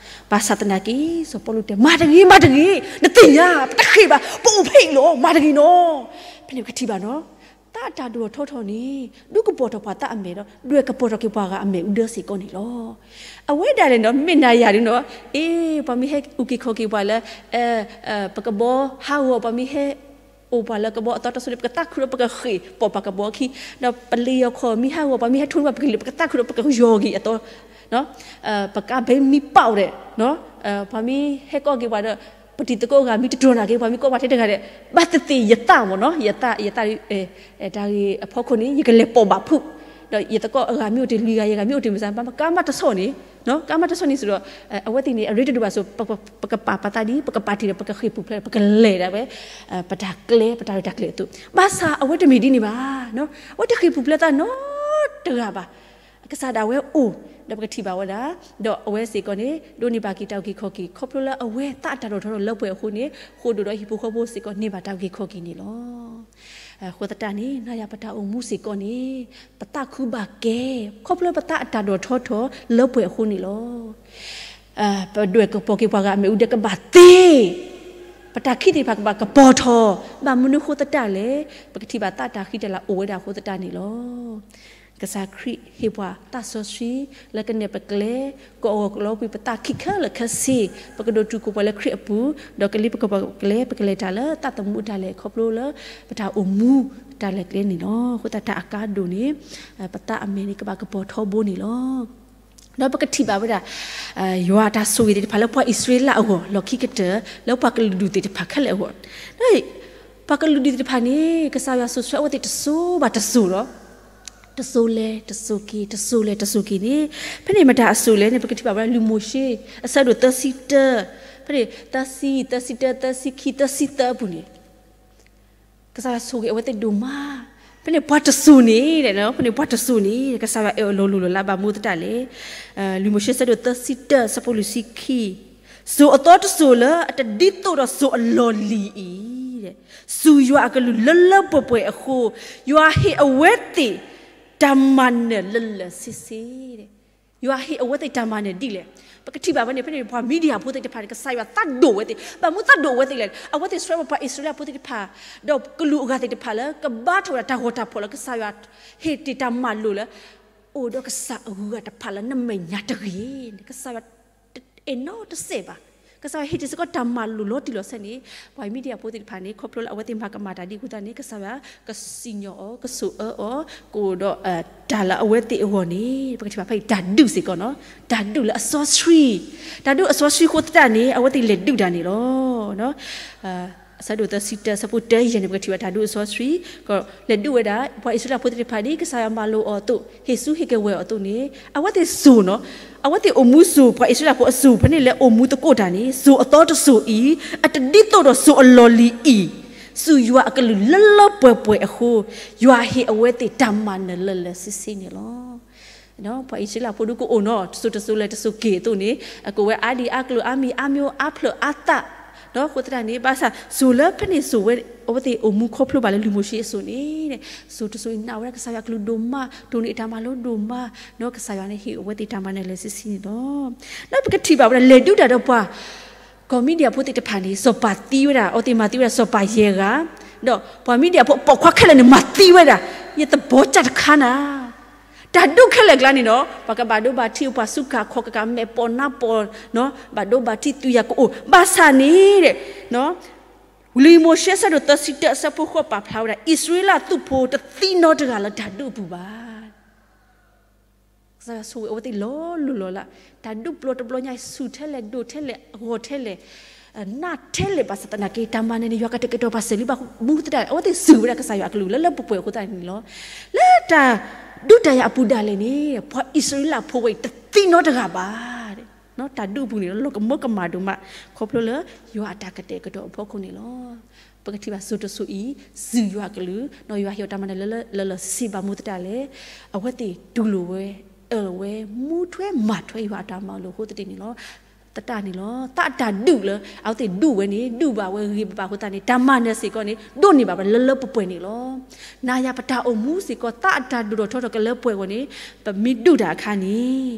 ဘၣ်ဆၣ်သနာ်က့ စီၤပီလူးတဲ မၤတဂ့ၤ, မၤတဂ့ၤ, နသ့ၣ်ညါ ပတဃ့ၢ်ဘၣ်, ပအိၣ်ဖဲအံၤလီၤ, မၤတဂ့ၤနီၤ. ဖဲန့ၣ်ပကထံၣ်ဘၣ်နီၤ, သးအတၢ်ဒိၣ်ထီၣ်ထီထီၣ်န့ၣ် ဒုးကပီၤထီၣ်ပှၤသးအမဲာ်ဒီး ဒွဲၣ်ကပီၤထီၣ်က့ၤပှၤဂၤအမဲာ်အူဒၢစ့ၢ်ကီးန့ၣ်လီၤ. အဝဲဒၣ်လဲၣ်နီၤ မ့ၢ်နၤယၤဒုနီၤ, အ့ ပှၤမ့ၢ်ဟဲအုၣ်က့ၤခီၣ်က့ၤပှၤလၢ ပကဘီဟးဂီၤ, ပှၤမ့ၢ်ဟဲအိၣ်ပှၤလၢကဘီအသီတစိၤန့ၣ် ပကသးခုဒီးပကဃ့ၢ်ပီၤပှၤကဘီခံ, ဒီးပလံာ်ယီၤခီၣ်မ့ၢ်ဟးဂီၤ ပှၤမ့ၢ်ဟဲထိပှၤပကလံာ် ပကသးခုဒီးပကယီၤက့ၤအသီ ပကါဘဲမ့ၢ်ပာ်အိၣ်ဒီး ပှၤမ့ၢ်ဟဲကိးက့ၤပှၤဒီး ပတံၤသကိးအဂၤမ့ၢ်တတြီၤနၤက့ၤ ပှၤမ့ၢ်ကိးပှၤထဲတဂၤဒီး ဘၣ်သ့ၣ်သ့ၣ်ယသးမ့ၢ်နီၤ, ယသး ယသး တၢ်ဂ့ၢ်အဖီခိၣ်န့ၣ် ယကလဲၤပိာ်ဘၣ်ဖုး, ဒီးယသကိးအဂၤမ့ၢ်အိၣ်တ့ၢ်လွံၢ်ဂၤ ယဂၤမ့ၢ်အိၣ်တ့ၢ်မုၢ်စၢ် ပကါမးတဆီန့ၣ်, ကါမးတဆီန့ၣ်စ့ၢ်ဒီး အဝဲသ့ၣ်န့ၣ် အရ့တဒိၣ်ဘၣ်စ့ၢ် ပကပာ်ပသးဒ် ပကပာ်တ့ၢ်ဒီးပကဃ့ၢ်ပူၤဖျဲးဒီး ပကလဲၤဒၣ်ဝဲ ပတၢ်ကျဲ ပတၢ်ရဲၣ်တၢ်ကျဲၤအသိး, ဘၣ်ဆၣ်အဝဲတမ့ၢ်ဒ်န့ၣ်ဘၣ်, အဝဲတဃ့ၢ်ပူၤဖျဲးသးနီတဂၤဘၣ်. ကစၢ်ဒၣ်ဝဲအိၣ် ဒီးပကထံၣ်ဘၣ်ဝဲဒၣ်, ဒီးအဝဲစ့ၢ်ကီးန့ၣ် ဒိးန့ၢ်ဘၣ်က့ၤတၢ်အုၣ်က့ၤခီၣ်က့ၤ ခီဖျိလၢအဝဲသးအတၢ်ဒိၣ်ထီၣ်ထီထီၣ်လၢပှဲၤအဃိန့ၣ် ဃိာ်ဒိၣ်ဒီးဟံၣ်ဖိဃီဖိစ့ၢ်ကီးန့ၢ်ဘၣ်တၢ်အုၣ်က့ၤခီၣ်က့ၤန့ၣ်လီၤ. အဃိသတးန့ၣ် နၤယၤပတၢ်အိၣ်မူစ့ၢ်ကီးန့ၣ် ပသးခုဘၣ်ကဲ ခီဖျိပသးအတၢ်ဒိၣ်ထီၣ်ထီထီၣ်လၢပှဲၤအဃိန့ၣ်လီၤ. ပဒွဲၣ်ကပီၤက့ၤပှၤဂၤအမဲာ်အူဒၢကဘၣ်သ့, ပတၢ်ခံးသ့ၣ်တဖၣ်ကဘၣ်ကပီၤထီၣ်, ဘၣ်မနုၤအဃိသတးလဲၣ်, ပကထံၣ်ဘၣ်သးတၢ်ဃံတၢ်လၤအိၣ်ဝဲဒၣ်အဃိသတးန့ၣ်လီၤ. ကစၢ်ခရံာ်ဟ့ၣ်ပှၤသးစီဆှံ လၢကနဲၣ်ပကျဲ ကအီၣ်ဂီၤကလီကွံာ်ပသးခံခဲလၢာ်ခဲဆ့, ပကဒိၣ်တုာ်ခိၣ်ပှဲၤလၢခရံာ်အပူၤ, ဒီးကလံၤပကပီၤကျဲ ပကလဲၤတၢ်လၢသးသမူအတၢ်လဲၤခီဖျိလၢ ပတၢ်အိၣ်မူတၢ်လဲၤကျဲန့ၣ်လီၤ. အဃိသတးတၢ်အကါဒိၣ်န့ၣ် ပသးအမဲာ်န့ၣ်ကဘၣ်ကပီၤထီဘိန့ၣ်လီၤ. ဒီးပကထံၣ်ဘၣ်ဝဲဒၣ် ယွၤအတၢ်ဆိၣ်ဂ့ၤသ့ၣ်တဖၣ်လၢပှၤအံၣ်စရ့လးအဂီၢ် လီၢ်ခံကတၢၢ် လၢပှၤကလုာ်ဒူၣ်သ့ၣ်တဖၣ်ခဲလၢာ်အဂီၢ်, ပှၤကလုာ်ဒူၣ်သ့ၣ်တဖၣ်န့ၣ် ကစၢ်ယွၤစိာ်ဆှၢအဝဲသ့ၣ်တစိၤဘၣ်တစိၤဒီး တစိၤလဲၤတစိၤက့ၤ တစိၤလဲၤတစိၤက့ၤန့ၣ် ဖဲန့ၣ်မတၤအစိၤလဲၣ်န့ၣ် ပကထံၣ်ဘၣ်ဝဲဒၣ် လံာ်မိၤၡ့ အဆၢဒိၣ်သၢဆံတၢ, ဖဲန့ၣ် သၢဆံ, သၢဆံတၢ, သၢဆံခံ, သၢဆံသၢအပူၤန့ၣ် ကစၢ်ယွၤဆိၣ်ဂ့ၤအဝဲသ့ၣ်ဒိၣ်မး, ဖဲန့ၣ်ပှၤတစိၤန့ၣ်, ဖဲန့ၣ်ပှၤတစိၤန့ၣ် ကစၢ်ယွၤအဲၣ်အီၤလီၤလိၢ်လီၤလးဘၣ်မနုၤသတးလဲၣ်, လံာ်မိၤၡ့ ဆၢဒိၣ်သၢဆံတၢ ဆၢဖိလွံၢ်ဆံခံ, စိၤအသီတစိၤလၢအတဒ်သိးဒီးစိၤအလီၢ်လံၤအံၤ, စူၢ်ယွၤအကလုၢ်လၢလၢပှဲၤပှဲၤအဃိ, ယွၤဟ့ၣ်အဝဲသ့ၣ်တၢ်မၤနၢၤလၢလၢဆ့ဆ့ ယွၤဟ့ၣ်အဝဲသ့ၣ်တၢ်မၤနၢၤဒ်လဲၣ်. ပကထံၣ်ဘၣ်ဝဲန့ၣ် ဖဲန့ၣ် ပှၤမံၤဒယၣ်ဖိသ့ၣ်တဖၣ်န့ၣ် ကစၢ်ယွၤသးဒိၣ်ဝဲသ့ၣ်, ဘၣ်မနုၤသးဒိၣ်ဝဲသ့ၣ်လဲၣ်, အဝဲသ့ၣ်ဆှၢပှၤအံၣ်စရ့လးဖိသ့ၣ်တဖၣ် ဒီးကလူးအဂၤသ့ၣ်တဖၣ်လၢ ကဘါထီၣ်ဝဲဒၣ်တၢ်ဂီၤတၢ်ဖီၣ်လၢကစၢ်ယွၤဟ့ၣ်တ့ၢ်တၢ်မၤလိာ်လၢ အိၣ်ဒီးကစၢ်အဂုၤအဂၤတဖၣ်လၢနမဲာ်ညါတဂ့ၤန့ၣ် ကစၢ်ယွၤ တအဲၣ်နီတစဲးဘၣ်. ကစၢ်ယွၤဟ့ၣ်တ့ၢ်စ့ၢ်ကီးတၢ်မၤလိာ်လီၤတံၢ်လီၤဆဲးန့ၣ် ပှၤမံၤဒယၣ်ဖိသ့ၣ်တဖၣ်န့ၣ် ခီဖျိလၢအဝဲသ့ၣ်မၤကမၣ်တၢ်ဒ်အဃိသတးန့ၣ် ကစၢ်ယွၤကစံၣ်ညီၣ်အီၤ ကဆိၣ်အၢအီၤ ကအိၣ်ဒီးတၢ်လၢအဝဲသ့ၣ်အဂီၢ်န့ၣ် ပကထံၣ်ဘၣ်ဖဲအံၤ တၢ်ဒုးစ့ၢ်ကီးနီၤ တၢ်ဒုးလၢအစီဆှံ, တၢ်ဒုးအစီဆှံအဃိသတးန့ၣ် အဝဲသ့ၣ်လဲၤဒုးတၢ်န့ၣ်လီၤ. အဆၢဒိၣ်သၢဆံတၢ ဆၢဖိတၢယဲၢ်န့ၣ် ပကထံၣ်ဘၣ်တၢ်ဒုးအစီဆှံ ကလဲၤဒုးဝဲဒၣ် ပှၤအံၣ်စရ့လးဖိသ့ၣ်တဖၣ် ဒ်ကစၢ်ယွၤမၤလိာ်အီၤအသိး ဟ့ၣ်ဆူဟ့ၣ်က့ၤဝဲအီၤအသိးန့ၣ် အဝဲသ့ၣ်စိၤနီၤ အဝဲသ့ၣ်အိၣ်မူစိၤ ပှၤအံၣ်စရ့လးဖိအစိၤ ဖဲန့ၣ်လၢအိၣ်မူသကိးတၢ်န့ၣ် စိၤအသီတစိၤအံၤ အတဒ်သိးဒီးစိၤအလီၢ်လံၤအံၤ, စူၢ်ယွၤအကလုၢ်လၢလၢပှဲၤပှဲၤအဃိ ယွၤဟ့ၣ်အဝဲသ့ၣ်တၢ်မၤနၢၤလၢလၢဆ့ဆ့န့ၣ်လီၤ. ပှၤအံၣ်စရ့လးဖိဒုးကအိၣ်နီၤ တစိၤတစိၤလဲၤတစိၤက့ၤအသိးန့ၣ် အကအိၣ်ဝဲအါဒံအါကျိၤ အါမံၤအါမျိၤ အါဖျၢၣ်အါသၣ် ဒီးအဃိသတးန့ၣ် ဘၣ်ဆၣ်စိၤလၢဖဲန့ၣ်စိၤဝဲ အဝဲသ့ၣ်အိၣ်မူခီဖျိဘၣ်လၢလုၢ်မိၤၡ့အစိၤန့ၣ်, စိၤတစိၤအံၤနာ်ဝဲဒၣ်ကစၢ်ယွၤအကလုၢ်ဒိၣ်မး, တိၢ်န့ၢ်အတၢ်မၤလိဒိၣ်မး, ဒီးကစၢ်ယွၤန့ၣ်ဟ့ၣ်အဝဲသ့ၣ်တၢ်မၤနၢၤလၢာ်ဆ့ဆ့န့ၣ်လီၤ. ဒီးပကထံၣ်ဘၣ်ဝဲဒၣ် လဲၤဒုးတၢ်ဒီးပှၤ ကီၢ်မံဒံအဖိသ့ၣ်တဖၣ်န့ၣ် စီၤပၤသံဝဲဒၣ်, အဝဲသ့ၣ်မၤသံဝဲဒၣ်စီၤပၤယဲၢ်ဂၤ, ဒီးပှၤမံဒံအဖိပိာ်ခွါခဲလၢာ်န့ၣ် မၤသံဝဲဒၣ်, ယသဘီတၢ်တခါနၤ တၢ်ဒုးခဲလၢာ်အကျါန့ၣ်ဒီး ပှၤကဘၣ်ဒိဘၣ်ထံး ပှၤစူးကၢ်ခီၣ်ကကး မဲာ်ပိာ်နါပိာ်, ဘၣ်ဒိဘၣ်ထံး သူယၤကအိၣ် ဘၣ်ဆၣ်န့ၣ် လံာ်မိၤၡ့အဆၢဒိၣ်သၢဆံတၢ အဆၢဖိဃိးပာ်ဖျါဝဲဒၣ် အံၣ်စရ့လးသုးဖိတသံနီတဂၤလၢတၢ်ဒုးအပူၤဘၣ်. ကစၢ်ယွၤဆိၣ်ဂ့ၤအဝဲသ့ၣ်လီၤလိၤလီၤလး, တၢ်ဒုးပျီတဘျီညါ ဆူၣ်ထဲလဲၣ် ဒိၣ်ထဲလဲၣ် ဂီၤထဲလဲၣ် နးထဲလဲၣ် ဘၣ်ဆၣ်သနာ်က့ တၢ်မၤနၢၤန့ၣ် ယွၤကတဲာ်ကတီၤပာ်စၢၤလံဘၣ်မူသတး အဝဲသ့ၣ်စူၢ်ဝဲဒၣ်ကစၢ်ယွၤအကလုၢ်လၢလၢပှဲၤပှဲၤအဃိသတးန့ၣ်လီၤ. လၢတၢ်ဒုးတၢ်ယၤအပူၤဒၣ်လဲာ်န့ၣ် ပှၤအံၣ်စရ့လးဖိဝဲအံၤတသံနီတဂၤဘၣ်. တၢ်ဒုးအပူၤန့ၣ် လီၤကမၢကမၣ်ဒိၣ်မး ခီဖျိလၢယွၤအတၢ်ကတဲာ်ကတီၤအဖီခိၣ်န့ၣ်လီၤ. ပကထံၣ်ဘၣ်စိၤတစိၤအံၤ စူၢ်ယွၤအကလုၢ် ဒီးယွၤဟ့ၣ်အီၤတၢ်မၤနၢၤလၢလၢဆ့ဆ့ဘၣ်မူသတးလဲၣ်, အဝဲသ့ၣ်တူၢ်လိာ်ဝဲ အၢၣ်လီၤဝဲ မူထွဲမၤထွဲယွၤအတၢ်မၤလိာ်အဃိသတးန့ၣ်လီၤ. သတးန့ၣ်လီၤ. သးအတၢ်ဒုးလၢ အဝဲသ့ၣ်ဒုးဝဲန့ၣ် ဒုးဘၣ်ဝဲဂ့ၤဘၣ်အဃိသတးန့ၣ် တၢ်မၤနၢၤစ့ၢ်ကီးန့ၣ် ဒိးန့ၢ်ဘၣ်ဝဲလၢလၢပှဲၤပှဲၤန့ၣ်လီၤ. နၤယၤပတၢ်အိၣ်မူစ့ၢ်ကီး သးအတၢ်ဒိၣ်ထီၣ်ထီထီၣ်ကလၢပှဲၤပှဲၤန့ၣ် ပမ့ၢ်ဒုးတၢ်အခါန့ၣ်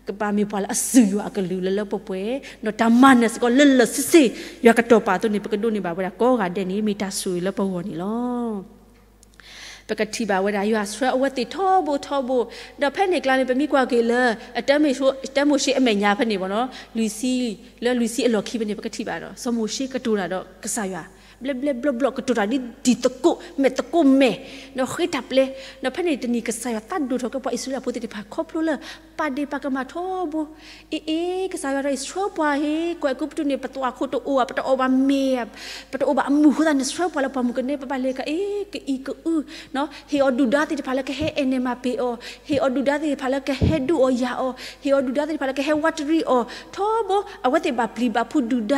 ကဘၣ်မ့ၢ်ပှၤလၢအစူၢ်ယွၤအကလုၢ်လၢလၢပှဲၤပှဲၤ, ဒီးတၢ်မၤနၢၤစ့ၢ်ကီးလၢလၢဆ့ဆ့ ယွၤကတီၤပာ်အသိးန့ၣ် ပကဒိးန့ၢ်ဘၣ်ဝဲဒၣ်ကိးဂၤဒဲးန့ၣ် မ့ၢ်တၢ်ဆိၣ်ဂ့ၤလၢပဂီၢ်န့ၣ်လီၤ. ပကထံၣ်ဘၣ်ဝဲဒၣ် ယွၤဆှၢအဝဲသ့ၣ်ထီဘိထီဘိ, ဒီးဖဲန့ၣ်အကျါန့ၣ် ပမ့ၢ်ကွၢ်က့ၤလၢ တၢမိၤၡ့အမဲာ်ညါဖဲန့ၣ်ဘၣ်နီၤ လွံၢ်ဆံ, လၢလွံၢ်ဆံအလီၢ်ခံဖဲန့ၣ် ပကထံၣ်ဘၣ်ဒီး စီၤမိၤၡ့ကတိၤတၢ်ဒီးကစၢ်ယွၤ ဘျဲဘျဲဘျီဘျီ ကတိၤတၢ်ဒ်တံၤသကိးမဲာ်သကိးမဲာ်, ဒီးဃ့တၢ်ပျဲ, ဒီးဖဲန့ၣ်တနံၤကစၢ်ယွၤသးဒိၣ်ထီၣ်က့ၤပှၤအံၣ်စရ့လးဖိသ့ၣ်တဖၣ်ခီဖျိလၢ ပာ်ဒ့ၣ်ပာ်ကမၣ်ထီဘိ, အ့အ့ ကစၢ်ယွၤဒီးအံၤဆှၢပှၤဟ့ၣ် ကွဲးကူပတူးန့ၣ် ပတအိၣ်ဘၣ်ခိၣ်တအိၣ်ဘၣ် ပတအိၣ်ဘၣ်မ့ၢ် ပတအိၣ်ဘၣ်အမုၢ်အဃိသတးန့ၣ် ဆှၢပှၤလၢပှၢ်မုၢ်ကနဲ ပဘၣ်လဲၤက့ၤ ကအံးကအု, ဟ့ၣ်အီၤဒုၣ်ဒါသ့ၣ်တဖၣ်လၢကဟဲအဲၣ်နဲၣ်မၤပ့ၤအီၤ, ဟ့ၣ်အီၤဒုၣ်ဒါသ့ၣ်တဖၣ်လၢကဟဲဒုးအီၤယၤအီၤ, ဟ့ၣ်အီၤဒုၣ်ဒါသ့ၣ်တဖၣ်လၢကဟဲဝးတရံးအီၤ, ထီဘိ အဝဲသ့ၣ်ဘၣ်ပျံၤဘၣ်ဖုးဒုၣ်ဒါ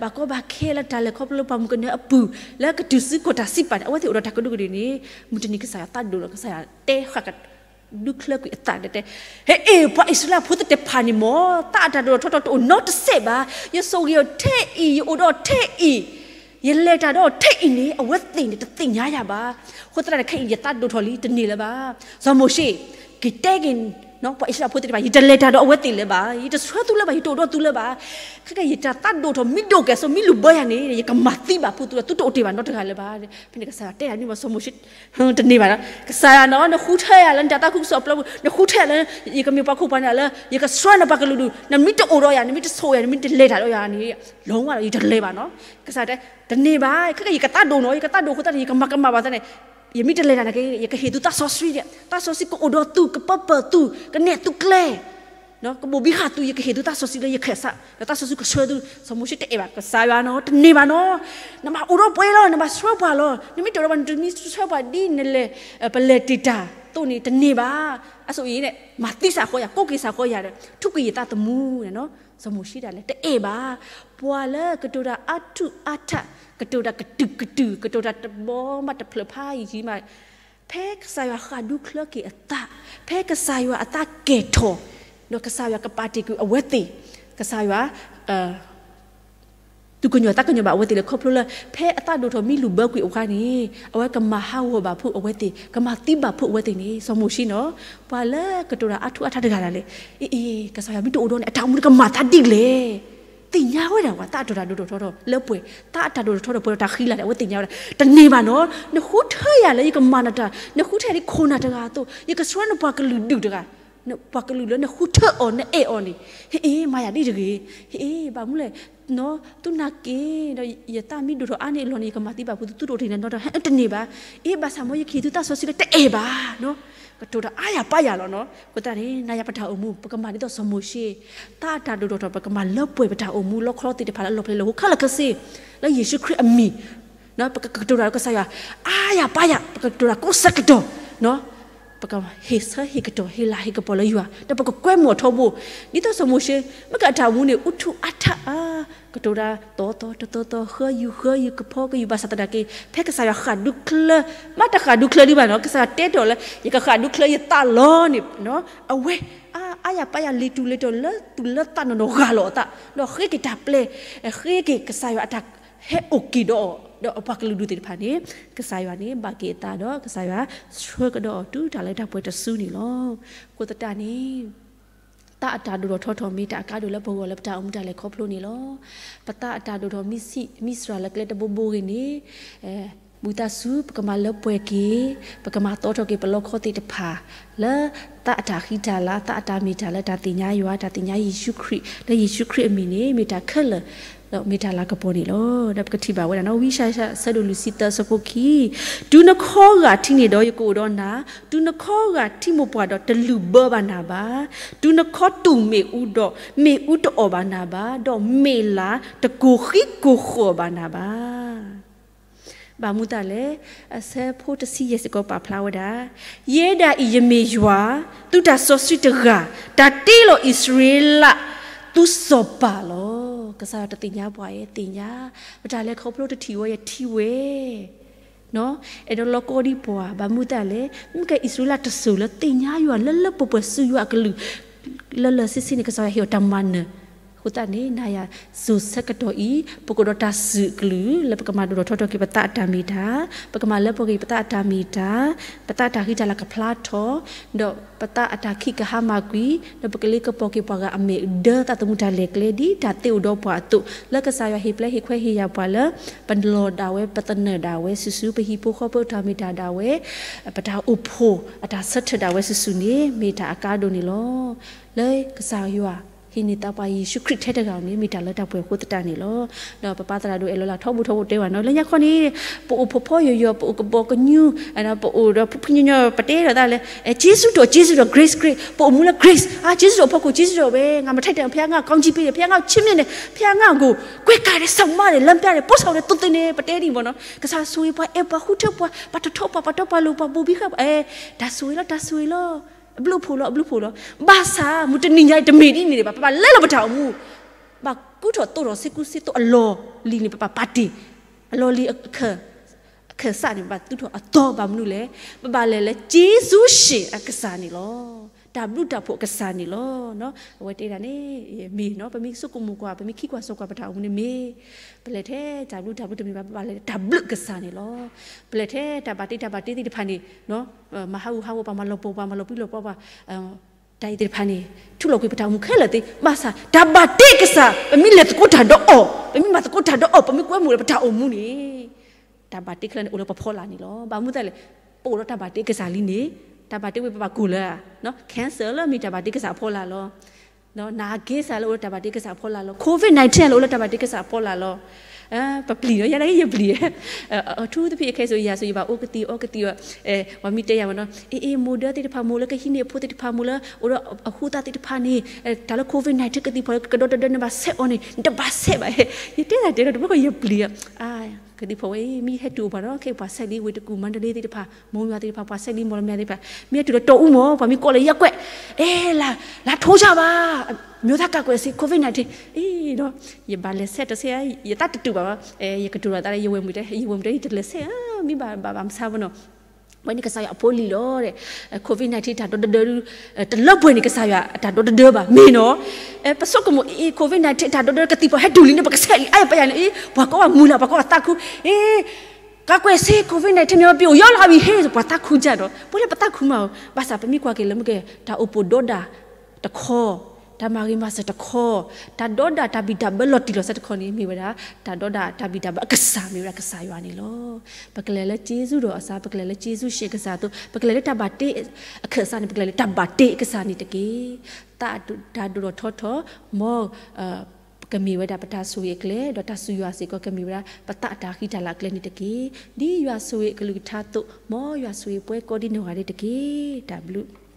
ဘၣ်ကီဘၣ်ခဲလၢတၢ်လဲၤခီဖျိလၢပှၢ်မုၢ်ကနဲအပူၤ လၢကတုၤဆူကီၢ်တၢ်စံးပာ်န့ၣ် အဝဲသ့ၣ်အိၣ်ဒီးတၢ်ကဒူးကဒ့ၣ်န့ၣ် မုၢ်တနံၤကစၢ်ယွၤသးဒိၣ်လီၤ ကစၢ်ယွၤတဲဃာ် ဒုးချၢကွံာ်အသးတဲတဲ, ဟဲအ့ၣ် ပှၤအံၣ်စရ့လးဖိသ့ၣ်တဖၣ်န့ၣ်မ့ၢ် သးအတၢ်ဒိၣ်ထီၣ်ထီထီၣ်တအိၣ်နီတစဲးဘၣ်, ယဆိၣ်ဂ့ၤအီၤထဲအံၤ ယအိၣ်ဒီးထဲအံၤ, ယလဲၤတၢ်ဒီးထဲအံၤန့ၣ် အဝဲသ့ၣ်န့ၣ်တသ့ၣ်ညါယၤဘၣ်, အဃိသတးန့ၣ် ခဲအံၤယသးဒိၣ်ထီၣ်လံ တန့ၢ်လၢၤဘၣ်, စီၤမိၤၡ့ က့ၤတဲက့ၤ ပှၤအံၣ်စရ့လးဖိသ့ၣ်တဖၣ် ယတလဲၤတၢ်ဒီးအဝဲသ့ၣ်လၢၤဘၣ်, ယတဆှၢသုလၢၤဘၣ် ယတအိၣ်ဒီးသုလၢၤဘၣ်, ခဲကနံၣ်ယတၢ်သးဒိၣ်ထီၣ်မ့ၢ်ဒိၣ်ကဲၣ်ဆိး မ့ၢ်လူၤဘၢယၤန့ၣ် ယကမၤသံဘၣ်ဖုးသုဒီး သုတအိၣ်တ့ၢ်ဘၣ်နီတဂၤလၢၤဘၣ်, ဖဲန့ၣ်ကစၢ်ယွၤတဲဒၣ်န့ၣ်မ့ၢ်စီၤမိၤၡ့ တန့ၢ်ဘၣ်ဒီး ကစၢ်ယွၤနီၤ နဃုထၢယၤလၢနတၢ်သးခုကစီၣ်အပျီပူၤ, နဃုထၢယၤလၢ ယကမ့ၢ်ပှၤခိၣ်ပှၤနၢ်လၢ ယကဆှၢနပှၤကလုာ်ဒူၣ်, နမ့ၢ်တအိၣ်ဒီးယၤ နမ့ၢ်တဆိၣ်ယၤ နမ့ၢ်တလဲၤတၢ်ဒီးယၤန့ၣ် လီၤဝဲဒီး ယတလဲၤဘၣ်နီၤ, ကစၢ်ယွၤတဲ တန့ၢ်ဘၣ်, ခဲကနံၣ်ယကသးဒိၣ်နီၤ ယကသးဒိၣ်အဃိသတးန့ၣ် ယကမၤကမၣ်ဘၣ်သတးန့ၣ် ယမ့ၢ်တလဲၤတၢ်န့ၣ်က့ ယကဟ့ၣ်သုသးစီဆှံဒီး သးစီဆှံကအိၣ်ဒီးသု ကပၢပၢၢ်သု ကနဲၣ်သုကျဲ ကဘိၣ်ဘံဃာ်သု ယကဟ့ၣ်သုသးစီဆှံလၢယခၢၣ်စး ဒီးသးစီဆှံကဆှၢသု, စီၤမိၤၡ့တအဲၣ်ဘၣ် ကစၢ်ယွၤနီၤ တန့ၢ်ဘၣ်နီၤ, နဘၣ်အိၣ်ဒီးပှၤလီၤ နဘၣ်ဆှၢပှၤလီၤ နမ့ၢ်တအိၣ်ဒီးပှၤ နတမ့ၢ်ဆှၢပှၤဒ်နလဲၤ ပလဲၤတ့ၢ်တၢ်သိးန့ၣ် တန့ၢ်ဘၣ်, အဆိအံၤန့ၣ် မၤသံစ့ၢ်ကီးယၤ ကိးက့ၤစ့ၢ်ကီးယၤဒီး ထုးကွံာ်ယသးသမူ စီၤမိၤၡ့ဒၣ်လဲာ် တအဲၣ်ဘၣ်, ပှၤလၢကတိၤတၢ်အါထူၣ်အါထး ကတိၤတၢ်ကတုာ်ကတုာ် ကတိၤတၢ်တဘီမးတဖျၢၣ်ဖးယံၤမး ဖဲကစၢ်ယွၤဃၣ်ဒူချၢက့ၤအသး, ဖဲကစၢ်ယွၤအသးကဲၤထီၣ်, ဒီးကစၢ်ယွၤကပာ်တ့ၢ်ကွံာ်အဝဲသ့ၣ်, ကစၢ်ယွၤ သူၣ်ကညီၤသးကညီၤဘၣ်အဝဲသ့ၣ်လၢခီဖျိလၢ ဖဲအသးဒိၣ်ထီၣ်မ့ၢ်လူၤဘၢကွံာ်အီၤအခါန့ၣ် အဝဲကမၤဟးဂီၤဘၣ်ဖုးအဝဲသ့ၣ် ကမၤသံဘၣ်ဖုးအဝဲသ့ၣ်န့ၣ် စီၤမိၤၡ့နီၤ, ပှၤလၢကတိၤတၢ်အါထူၣ်အါထးတဂၤဒၣ်လဲာ်, အ့အ့ ကစၢ်ယွၤမ့ၢ်တအိၣ်ဒီးန့ၣ် အတၢ်အိၣ်မူန့ၣ်ကမၤသးဒ်လဲၣ် သ့ၣ်ညါဝဲဒၣ်ဝဲ သးအတၢ်ဒိၣ်ထီၣ်ထီထီၣ်လၢပှဲၤ, သးအတၢ်ဒိၣ်ထီၣ်ထီထီၣ်ပှဲၤဒီးတၢ်ဃံလၤန့ၣ် အဝဲသ့ၣ်ညါဝဲဒၣ်, တန့ၢ်ဘၣ်နီၤ, နဃုထၢယၤလၢယကမၤနတၢ်, နဃုထၢယၤဒ်ခိၣ်နၢ်တဂၤအသိး, ယကဆှၢနပှၤကလုာ်ဒူၣ်တဂၤ, ပှၤကလုာ်လၢနဃုထၢအီၤနအဲၣ်အီၤန့ၣ်, ဟ့ၣ်အ့ မၤယၤဒ်တဂ့ၤ, ဟ့ၣ်အ့ ဘၣ်မနုၤလဲၣ်, သုနာ်က့ၤ, ဒီးယသးမ့ၢ်ဒိၣ်ထီၣ်အါန့ၢ်အလီၢ်န့ၣ် ယကမၤသံဘၣ်ဖုးသု သုတအိၣ်တ့ၢ်နီတဂၤ, တန့ၢ်ဘၣ်, အ့ ဘၣ်ဆၣ်မ်ယကဟ့ၣ်သုသးစီဆှံလၢတအဲၣ်ဘၣ် ကတိၤတၢ်အါယၤပါယၤလီၤနီၤ, အဃိသတးန့ၣ် နၤယၤပတၢ်အိၣ်မူ ပကမၤဒ်သိးစီၤမိၤၡ့, သးအတၢ်ဒိၣ်ထီၣ်ထီထီၣ် ပကမၤလၢပှဲၤပတၢ်အိၣ်မူ လီခီသ့ၣ်တဖၣ်လၢအလီၢ်ဖဲလဲၣ် လၢဟီၣ်ခိၣ်ချၢလၢကစ့, လၢယ့ၣ်ၡူးခရံာ်အမံၤ, ပကကတိၤတၢ်ဒီးကစၢ်ယွၤ အါယၤပါယၤ, ပကကတိၤတၢ်ကိးဆၢကတီၢ်, ပကဟ့ၣ်ဆၢဟ့ၣ်ကတီၢ် ဟ့ၣ်လၤဟ့ၣ်ကပီၤလၢယွၤ ဒီးပကကွဲမုာ်အီၤထီဘိ, ဒ်သိးစီၤမိၤၡ့ မ့ၢ်ကအတၢ်အိၣ်မူန့ၣ် အူထူအါထးအါ, ကတိၤတၢ်သီသီတသီသီ ဃၢယုၢ်ဃၢယုၢ် ကဖီကယုၢ် ဘၣ်ဆၣ်သနာ်က့ ဖဲကစၢ်ယွၤဃၣ်ဒူချၢ, မ့ၢ်တဃၣ်ဒူချၢဒံးဘၣ်နီၤ, ကစၢ်ယွၤတဲတ့ၢ်လၢ ယကဃၣ်ဒူချၢယသးလီၤန့ၣ်, အဝဲ အါ အါယၤပာ်ယၤလ့ၤတူၢ်လ့ၤတီၤလၢသူၣ်လၢသးနီၢ်နီၢ်ဂၢ်လီၤအသး, ဒီးဃ့က့ၤတၢ်ပျဲ, ဃ့က့ၤကစၢ်ယွၤအတၢ်ဟဲအိၣ်က့ၤဒီးအီၤ, ဒီးအပှၤကလုာ်ဒူၣ်သ့ၣ်တဖၣ်န့ၣ်, ကစၢ်ယွၤန့ၣ် ဘၣ်က့ၤအသးဒီးကစၢ်ယွၤဆှၢကဒီးအီၤတုၤတၢ်လၢတၢ်ပှဲၤတစုန့ၣ်လီၤ. အဃိသတးန့ၣ် သးအတၢ်ဒိၣ်ထီၣ်ထီထီၣ်မ့ၢ်တၢ်အကါဒိၣ်လၢပဂီၢ်လၢပတၢ်အိၣ်မူတၢ်လဲၤခီဖျိန့ၣ်လီၤ. ပသးအတၢ်ဒိၣ်ထီၣ်မံစှၤလၢကျဲတဘိဘိဂ့ၤန့ၣ်, မူသးစူၤ ပကမၤလၢပှဲၤက့ၤ, ပကမၤသီထီၣ်က့ၤပလီခီသ့ၣ်တဖၣ် လၢသးအတၢ်ဃံတၢ်လၤ သးအတၢ်မ့ၢ်တၢ်လၢတၢ်သ့ၣ်ညါယွၤ တၢ်သ့ၣ်ညါယ့ၣ်ၡူးခရံာ် လၢယ့ၣ်ၡူးခရံာ်အမံၤန့ၣ် မ့ၢ်တၢ်ခဲလၢာ် ဒီးမ့ၢ်တၢ်လၤကပီၤန့ၣ်လီၤ. ဒီးပကထံၣ်ဘၣ်ဝဲဒၣ်နီၤ ဝံယၡါယၤ ဆၢဒိၣ်လွံၢ်ဆံသၢ ဆၢဖိခံ, တုၤနခီဂာ်ထံန့ၣ်ဒီး ယကအိၣ်ဒီးနၤ, တုၤနခီဂာ်ထံမိၢ်ပှၢ်ဒီး တလုၢ်ဘၢဘၣ်နၤဘၣ်. တုၤနခီတူၢ်မ့ၣ်အူဒီး မ့ၣ်အူတအီၣ်ဘၣ်နၤဘၣ်, ဒီးမ့ၢ်လၤတကိၢ်ဃံကိၢ်ဃီၣ်ဘၣ်နၤဘၣ်. ဘၣ်မနုၤအဃိလဲၣ်, အဆၢဖိတဆံယဲၢ်စ့ၢ်ကီးပာ်ဖျါဝဲဒၣ်, ယဲဒၣ်အံၤယမ့ၢ်ယွၤ, သုတၢ်စီဆှံတဂၤ, တၢ်တ့လီၤအံၣ်စရ့လး သုစီၤပၤလီၤ. ကစၢ်ယွၤတသ့ၣ်ညါပှၤအံၤသ့ၣ်ညါ, ပတၢ်လဲၤခီဖျိတထံၣ်ဝဲယထံၣ်ဝဲ အဲၣ်ဒိးလီၤကီဒံးပှၤ, ဘၣ်မနုၤအဃိလဲၣ်, မ့ၢ်ကဲအံၣ်စရ့လးတစိၤလၢသ့ၣ်ညါယွၤလၢလၢပှဲၤပှဲၤ စူၢ်ယွၤအကလုၢ် လၢလၢဆ့ဆ့န့ၣ် ကစၢ်ယွၤဟ့ၣ်အီၤတၢ်မၤနၢၤ, အဃိသတးန့ၣ် နၤယၤစိၤဆၢကတီၢ်အံၤ ပကအိၣ်ဒီးတၢ်စူၢ်အကလုၢ် လၢပကမၤဒိၣ်ထီၣ်ထီထီၣ်က့ၤပသးအတၢ်မ့ၢ်တၢ်, ပကမၤလၢပှဲၤက့ၤပသးအတၢ်မ့ၢ်တၢ်, ပသးအတၢ်ဃံတၢ်လၤကဖျါထီၣ်, ဒီးပသးအတၢ်ခံးကဟါမၢ်ကွံာ်, ဒီးပကလ့ကပီၤက့ၤပှၤဂၤအမဲာ်ဒၢသးသမူတၢ်လဲၤကျဲ ဒ်တၢ်သ့အိၣ်ဒီးပှၤအသိး, လၢကစၢ်ယွၤဟ့ၣ်ပျဲဟ့ၣ်ခွဲးဟ့ၣ်ယာ်ပှၤလၢ ပလီၢ်ဒၣ်ဝဲ ပသနၢၣ်ဒၣ်ဝဲစုာ်စုာ် ပဟံၣ်ဖိဃီဖိအတၢ်မ့ၢ်တၢ်ဒၣ်ဝဲ, ပတၢ်အိၣ်ဖှိၣ်အတၢ်ဆၢထၢၣ်ဒၣ်ဝဲစုာ်စုာ်န့ၣ် မ့ၢ်တၢ်အကါဒိၣ်န့ၣ်လီၤ. လၢကစၢ်ယွၤဟ့ၣ်န့ၢ်သးပှၤယ့ၣ်ၡူးခရံာ်ထဲတဂၤဧိၤန့ၣ် မ့ၢ်တၢ်လၢတၢ်ပှဲၤအဃိသတးန့ၣ်လီၤ. ဒီးပပၢ်သရၣ်ဒိၣ်အဲၣ်လီၤလၢထီဘိထီဘိတဲဘၣ်နီၤ လၢညါခီန့ၣ် ပအိၣ်ဖှိၣ်ဖီယိာ်ယိာ် ပအိၣ်ကဘီကညူ, ပအိၣ်ဒီးဖုဖုညီညီ ပတဲဒီးသးလဲၣ်, က့စူဒိၣ် က့စူဒိၣ် grace grace ပအိၣ်မူလၢ grace, က့စူဒိၣ်အဖီခိၣ် က့စူဒိၣ်ဝဲ ငါမထိုက်တန် ဘုရားငါကောင်းကြီးပေးတယ် ဘုရားငါချစ်မြတ်တယ် ဘုရားငါကို ကွဲကာတယ် စောင့်မတယ် လမ်းပြတယ် ပို့ဆောင်တယ် သုသ့န့ၣ် ပတဲဒ်မ့ၢ်နီၤ ကစၢ်ဆိၣ်ဂ့ၤပှၤ အဲၣ်ပှၤ ဃုထၢပှၤ ပှၤတထီပှၤ ပှၤတီပှၤလိၤ ပှၤဘိၣ်ဘံဃာ်ပှၤ အဲ တၢ်ဆိၣ်ဂ့ၤလီၤ တၢ်ဆိၣ်ဂ့ၤလီၤ အဘျုးအဖှိၣ်လီၤ အဘျုးအဖှိၣ်လီၤ. ဘၣ်ဆၣ် မုၢ်တနံၤညါအံၤ တမ့ၢ်ဒ်န့ၣ်ဘၣ် ပဘၣ်လဲၤလီၤပတၢ်အိၣ်မူ ဘၣ်ကူထီၣ်သိးထီၣ်စ့ကူစ့သိးအလီၢ်လံၤန့ၣ် ပဘၣ်ပာ်တ့ၢ် အလီၢ်လံၤအခၢၣ်စးန့ၣ် ပဘၣ်သူထီၣ်အသီ ဘၣ်မနုၤလဲၣ် ပဘၣ်လဲၤလၢ က့စူၣ်ၡ့ၣ်အကစၢ်န့ၣ်လီၤ. တၢ်ဘျုးတၢ်ဖှိၣ်အကစၢ်န့ၣ်လီၤ. အဝဲတဲဒၣ်န့ၣ် မ့ၢ်နီၤ ပမ့ၢ်ဆိကမိၣ်ကွၢ် ပမ့ၢ်ခံကွၢ်စိကွၢ် ပတၢ်အိၣ်မူန့ၣ်မ့ၢ် ပလဲၤထဲတၢ်ဘျုးတၢ်ဖှိၣ်တမ့ၢ်ဘၣ် ပဘၣ်လဲၤတၢ်ဘျုးကစၢ်န့ၣ်လီၤ. ပလဲၤထဲတၢ်ဘၣ်တ့တၢ်ဘၣ်တ့သ့ၣ်တဖၣ်န့ၣ် မၤဟးဂူာ်ဟးဂီၤပှၤ မၤလီၤပှီၢ်ပှၤ မၤလီၤပှံလီၤပှီၢ်ပှၤ တၢ်အံၤသ့ၣ်တဖၣ်န့ၣ် ထူလီၤကွံာ်ပတၢ်အိၣ်မူခဲလၢာ်သ့ ဘၣ်ဆၣ် တၢ်ဘၣ်တ့ကစၢ် ပမ့ၢ်လဲၤသကိးတၢ်ဒီးအီၤ ပမ့ၢ်မၤသကိးတၢ်ဒီးအီၤ ပမ့ၢ်ကွဲမုာ်လၢပတၢ်အိၣ်မူန့ၣ် တၢ်ဘၣ်တ့ခဲလၢာ်န့ၣ် အိၣ်လၢပဖီလာ်န့ၣ်လီၤ. ဘၣ်မနုၤလဲၣ် ပအိၣ်ဒီးတၢ်ဘၣ်တ့ကစၢ်လံန့ၣ် တၢ်ဘၣ်တ့ဝဲပဘၣ်ကိၢ်လၢ cancer လၢမ့ၢ်တၢ်ဘၣ်တ့ကစၢ်အဖီလာ်လီၤ. နာ်က့စၢ်လၢအိၣ်လၢတၢ်ဘၣ်တ့ကစၢ်အဖီလာ်လီၤ. covid nineteen လၢအိၣ်လၢတၢ်ဘၣ်တ့ကစၢ်အဖီလာ်လီၤ. ပပျံၤလီၤ ယၤဒၣ်ယပျံၤ အထူးသဖြင့် အခဲအံၤ ယၤစိၤ ယဘၣ်အိၣ်ကသံၣ်အီကသံၣ်အီ ပှၤမ့ၢ်တဲယၤမ့ၢ်နီၤ အ့ အ့ မိၢ်ဒၢသ့ၣ်တဖၣ် မိၢ်လၢကဟံးန့ၢ်အဖိသ့ၣ်တဖၣ် မိၢ်လၢအိၣ်ဒီးအဟူသးသ့ၣ်တဖၣ်န့ၣ် တၢ်လၢ covid nineteen ကသံၣ်ဖီၣ်လၢကဒီတဒၢန့ၣ် ဘၣ်ဆဲးအီၤန့ၣ် နတဘၣ်ဆဲးဘၣ် ယတဲတၢ်တဲဒီး တဘျီဃီယပျံၤ ကသံၣ်ဖီၣ်ဝဲအံၤ မ့ၢ်ဟဲတုၤအိၣ်ပှၤဒီး ခဲအံၤပှၤဆဲးလံ ဝ့ၢ်တကူၣ် မၤတလ့သ့ၣ်တဖၣ် မိၢ်ယွၤသ့ၣ်တဖၣ် ပှၤဆဲးလံ မီၢ်လမၠဲၣ်သ့ၣ်တဖၣ် မ့ၢ်ဟဲတုၤလၢတီအူမ့ၢ် ပှၤမ့ၢ်ကိးလၢယကွဲး အဲ လာထိုးကြပါ မျိုးသားကာကွယ်ဆေး covid nineteen အံၤဒီး ယဘၣ်လဲၤဆဲးတဆဲး ယသးတတုာ်ဘၣ်ဘၣ် ယကတိၤလီၤသးလၢ ယဝဲၢ်မုၣ်တဲ ယဝဲၢ်မုၣ်တဲ ယတလဲၤဆဲး မ့ၢ်ဘၣ်ဘၣ်မဆါဘၣ်နီၤ ဝဲန့ၣ်ကစၢ်ယွၤအဖိလံၤလီၤ covid nineteen တၢ်ဒီတဒၢ တလၢပှဲၤန့ၣ် ကစၢ်ယွၤအတၢ်ဒီတဒၢဘၣ် မ့ၢ်နီၤ ပဆိကမိၣ်အံၤ covid nineteen တၢ်ဒီတဒၢ ကသံၣ်ဖီၣ်ဟဲတုၤလံန့ၣ် ပကဆဲးလံ အါယပယၤန့ၣ် အံၤ ပှၤကိးဘၣ်မုၢ်လၢ် ပှၤကိးဘၣ်သးခု အ့ ကာကွယ်ဆေး covid nineteen မြန်မာပြည်ကို ရောက်လာပြီဟ့ၣ် ပှၤသးခုကၢ်ဒီး ပှၤလၢပသးခုမး ဘၣ်ဆၣ်ပမ့ၢ်ကွၢ်က့ၤလၢမ့ၢ်ကဲ တၢ်အိၣ်ပိၣ်ဒီဒၣ်တခီ တၢ်မၤဂ့ၤမၤစၢၤတခီ တၢ်ဒီဒၣ်တၢ်ဘံၣ်တၢ်ဘၢလီၤတံၢ်လီၤဆဲးတခီန့ၣ် မ့ၢ်ဝဲဒၣ် တၢ်ဒီဒၣ်တၢ်ဘံၣ်တၢ်ဘၢအကစၢ် မ့ၢ်ဝဲဒၣ်ကစၢ်ယွၤန့ၣ်လီၤ. ပကလဲၤလၢက့စူဒီးအစၢ ပကလဲၤလၢက့စူၡ့ၣ်ကစၢ်အသိး ပကလဲၤလၢတၢ်ဘၣ်တ့အခၢၣ်စးန့ၣ် ပကလဲၤလၢတၢ်ဘၣ်တ့အကစၢ်န့ၣ်တက့ၢ်. တၢ်ဒိၣ်ထီၣ်ထီထီၣ် မ် ကမ့ၢ်ဝဲဒၣ်ပတၢ်ဆိၣ်ဂ့ၤအကျဲ ဒီးတၢ်စူၢ်ယွၤစ့ၢ်ကီး ကမ့ၢ်ဝဲဒၣ် ပသးအတၢ်ဃံတၢ်လၤအကျဲန့ၣ်တက့ၢ်. ဒ်ယွၤဆိၣ်ဂ့ၤအကလုၢ်ကထါအသိး မ်ယွၤဆိၣ်ဂ့ၤပှၤကိးဒံးနီၢ်ဂၤဒဲးတက့ၢ်. တၢ်ဘျုး